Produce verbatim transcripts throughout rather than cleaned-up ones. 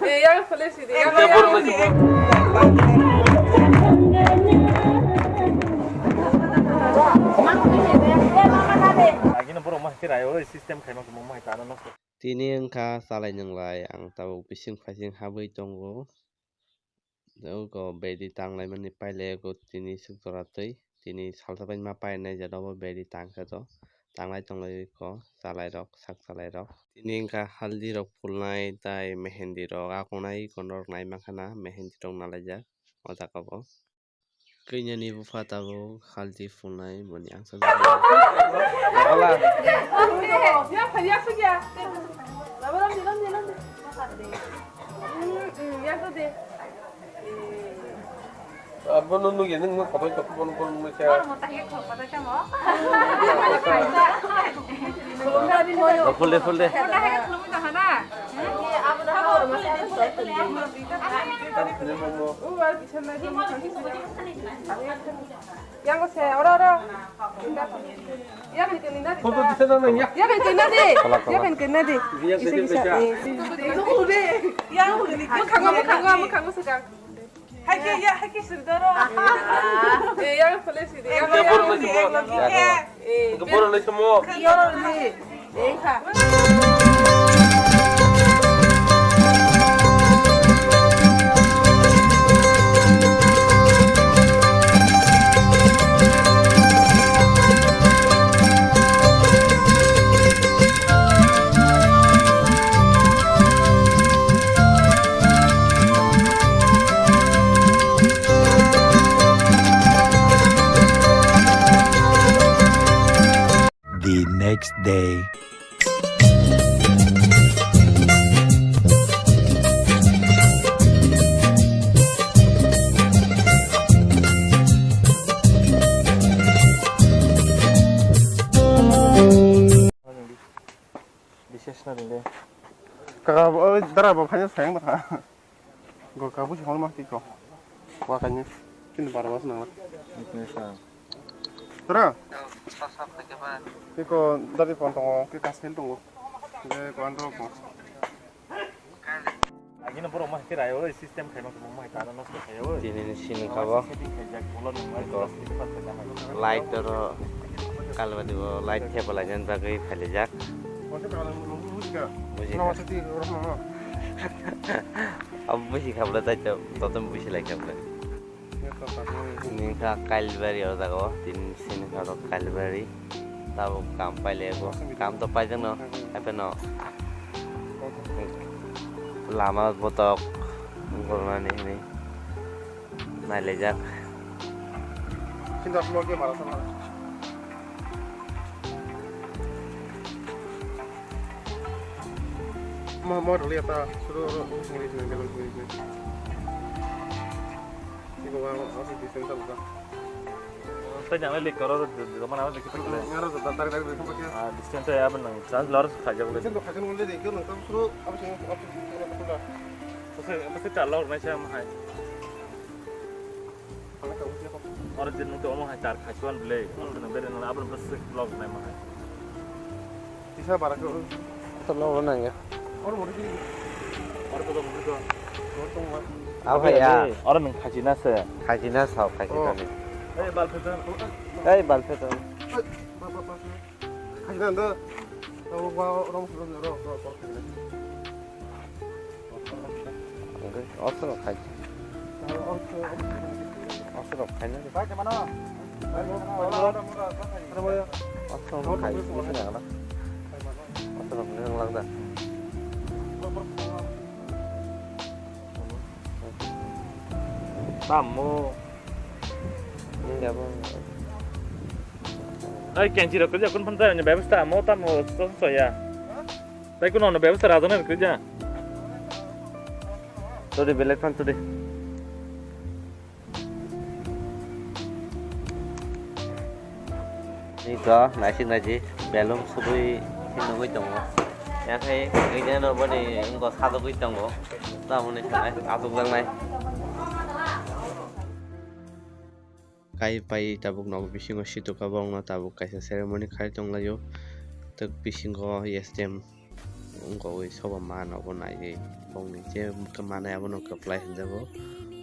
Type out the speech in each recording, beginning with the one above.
Eh, yang boleh sih, yang boleh. Lagi no borok mah kira yo system khaima kamo mah ta no. Tini wngkha chalai nwnglai, ang tabuk bising phaising habwi tongo. Eko bedi tanglaimani pailai eko tini swk jora twi, tini salsa bai ma painai jora bo bedi tangkhe to tanglai tonglai eko chalairok sak chalairok. Tini wngkha haldirok phulnai tai mehendirok akonai eko norok naimankha na mehendirok nalaijak o jaga bo. Kainyani bupha tabuk haldi phulnai boni angsa. Abono nugi nung ma kopai kopai bono bono nung sa. Phulde phulde. Yang se ora ora. Yang ni kini nadi. Yang ni kini nadi. Yang ni kini nadi. Isa isa. Yang ni kini. Mukhango mukhango mukhango sekarang. Hai ke ya hai ke sudoro. Eh yang boleh sih. Yang boleh sih. Eh, borok lai samo. Yoro ni. Engkha. The next day. Bises na dile. Kaka, oi, dara bo phanya sayang baka. Go kabu si hol ma tiko. Wa kanya. Tin bar was nang. Tara. Tiko dari pon tongo, ke kasel tongo. De ko andro ko. Agina borok ma kira yo system khaima ko ma ta no. Tini ni sini kabo. Ko light oro kalbadi bo light khepa lai jan bagwi phailijak. Buji kha. Abo buji kha bwle tai to, totem buji lai kha bwle. Nini kha Kailbari o jaga o, tini sini kha to Kailbari. Tabuk kam pailai bo, kam to paijak no, hape no. Lama botok gornani hwnwi nailaijak. Ma, ma rwliya ta, suru ro, ro, sungri, sungri, sungri, sungri. Iko wa, wa, wa, distance ta buka. Tei jang le koro, ro, ro, mana, ro, dikit, dikit. Ngaro, ro, ro, tarik, tarik, dikit, dikit. Ah, distance ya, abang nang, chance lor, khaja, boleh. Distance to khaja, boleh, dikit, nang, tam, suru, apa sih, apa sih, apa sih, apa sih, calor, naik saya, mahai. Oro je nung tongmo hai char khaichuan bwle, oro nung bere nung abo bwswk vlog naima hai. Tisa bara ko. To vlog nang ya. Oro mori kini. Oro to mori ko. Oro to ma. Abo hai ya. Oro nung khachi na se. Khachi na sao khachi na ni. Ei bal phetan. Ei bal phetan. Khachi na ndo. Ro ro ro ro ro. Oke, oso rok khai. Oso rok khai na. Oso rok khai, bisi na gana. Oso rok ni lang da. Tamo. Ni gabo. Ai, kenchi rok kerja kun phan tanya bebas tamo, tamo, to soya. Tai kuno ono bebostha rajana rwkhe ja. Todi belai phan todi. Nito naisik naisik belum subui nugui tongo. Yakhai nugui jano boni wngkha sajagui tongo. Tamoni sanai achukjaknai. Kai pai tabuk nok bisingo situkha borokno tabuk kaisa ceremony khai tonglaio. Tok bisingo S D M wngkogwi sobo man obo naiwi bongni je manai abono kwplai hinjago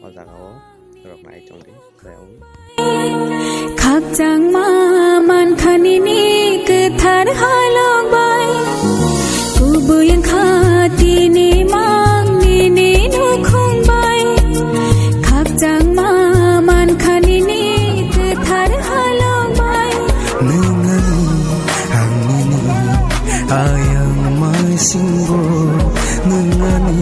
o jagao norok nai tongdi. Khakchangma mankha nini kwthar halok bai, kubui wngkha tini mang nini nukhung bai. Khakchangma mankha nini kwthar halok bai. Nwng ani, ang nini, ayang maisingo nwng ani.